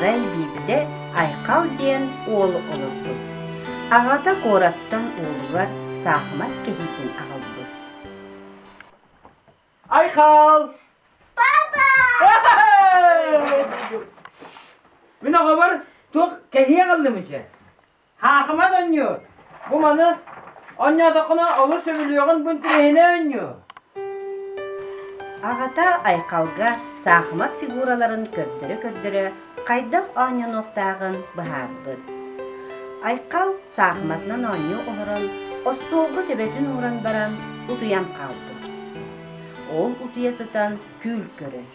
Арай биирдэ Айхал диэн уол олорбут. Аҕата куораттан уолугар саахымат кэһиитин аҕалбыт. Айхал! Папа! Мин оҕобор туох кэһии аҕаллым ичэ? Хаахымат оонньуур. Бу маны оонньоотоххуна олус сөбүлүөҕүн бу интэриэһинэй оонньуу. Аҕата Айхалга саахымат фигураларын көрдөрө-көрдөрө хайдах оонньонуохтааҕын быһаарбыт. Айхал саахыматынан оонньуу олорон, остуолга төбөтүн ууран баран утуйан хаалбыт. Ол утуйа сытан түүл көрөр.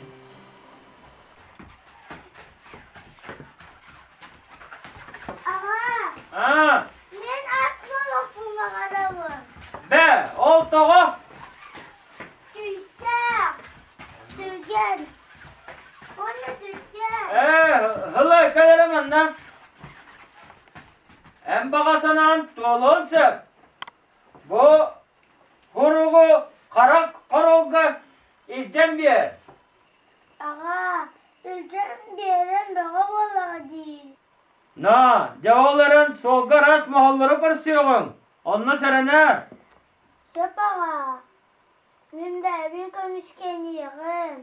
Аҕаа, Аа, мин ат буолуохпун баҕарабын. Бээ, ол тоҕо? Күүстээх, түргэн уонна түргэн. Ээ, һылай кэл эрэ манна. Эн баҕа санаан туолуон сөп. Бу хуругу хара хоруолга илдьэн биэр. Аҕаа, илдьэн биэрэн бөҕө буоллаҕа дии. На, дьэ ол эрэн суолга араас моһоллору көрсүөҕүҥ, онно сэрэнээр. Сөп аҕаа, мин бэйэбин көмүскэниэҕим.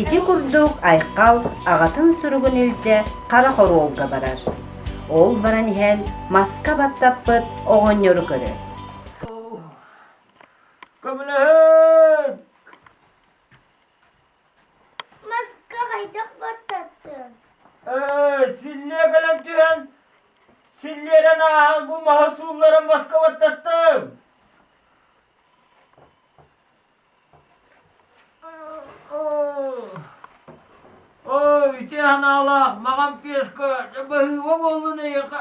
Ити курдук Айхал аҕатын суругун илдьэ хара хоруолга барар. Ол баран иһэн маска баттаппыт оҕонньору көрөр. Көмөлөһүн! Маска хайдах баттаттын? Ээ, силлиэ кэлэн түһэн, силлиэрэн ааһан бу маһы суулларан маска баттаттым. Ой, ити анаалаах маҕан пешка баһыыба буоллун эйиэхэ.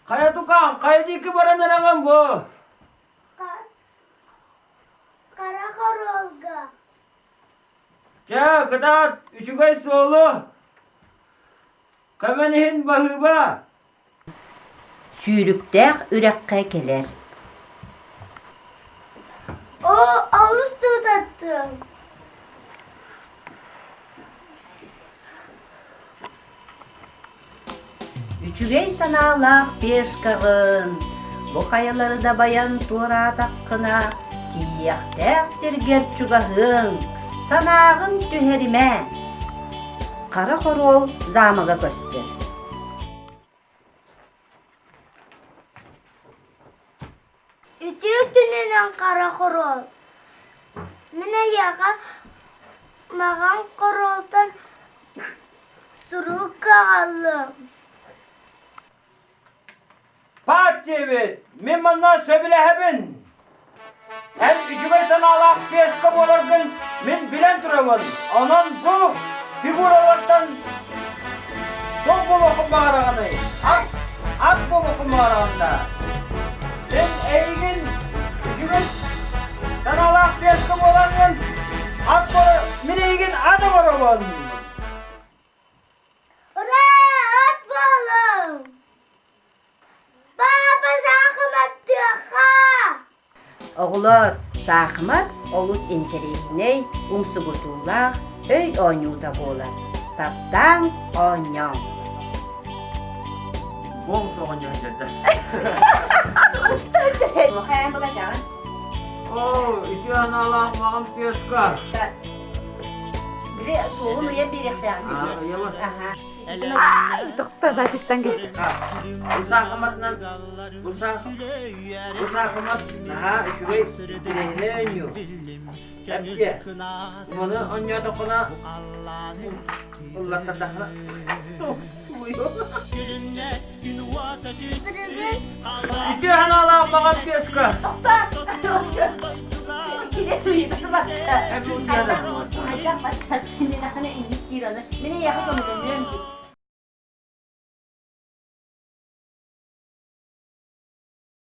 Хайа тукаам, хайа диэки баран эрэҕин бу? Хара хоруолга. Чэ, кытаат, үчүгэй суолу. Көмөн иһин баһыыба. Сүүрүктээх үрэххэ кэлэр. Оо, олус тутаттым. Үчүгэй санаалаах пешкаҕын, бу хайалары дабайан туораатаххына, тиийиэхтээх сиргэр чугаһыаҥ, санааҕын түһэримэ. Хара хоруол заамага көстөр. Үтүө күнүнэн хара хоруол. Мин эйиэхэ маҕан хоруолтан сурук аҕаллым. Паат диэбит, мин манна сөбүлэһэбин. Эн үчүгэй санаалаах пешка буоларгын мин билэн турабын. Онон бу фигуралартан туох буолуоххун баҕараҕыный? Ат, ат буолуоххун баҕараҕын да? Мин эйигин үчүгэй санаалаах пешка буолаҥҥын ат буола мин эйигин ат оҥоробун. Ура! Ат буолуҥ! Папа саахыматтыахха! Оҕолор, саахымат олус интэриэһинэй, умсугутуулаах өй оонньуута буолар. Таптааҥ, оонньооҥ! Бом оҕонньор дьэрдэ. Оо, ити аналаах маҕан пешка. Били суолун ыйан биэриэхтээҕин. Аха. Тохто запистан кэлдим. Бу саахыматынан бу бу саахымат наһаа үчүгэй интэриэһинэй оонньуу. Эпчиэ, маны оонньоотоххуна ыллаттардаххына Үтүө санаалаах маҕан күөскэ. Тохто! Кини суйбаты батта. Хайдах баттар? Мин ахана инник диир аны. Мин эйиэхэ көмөлөнүөм.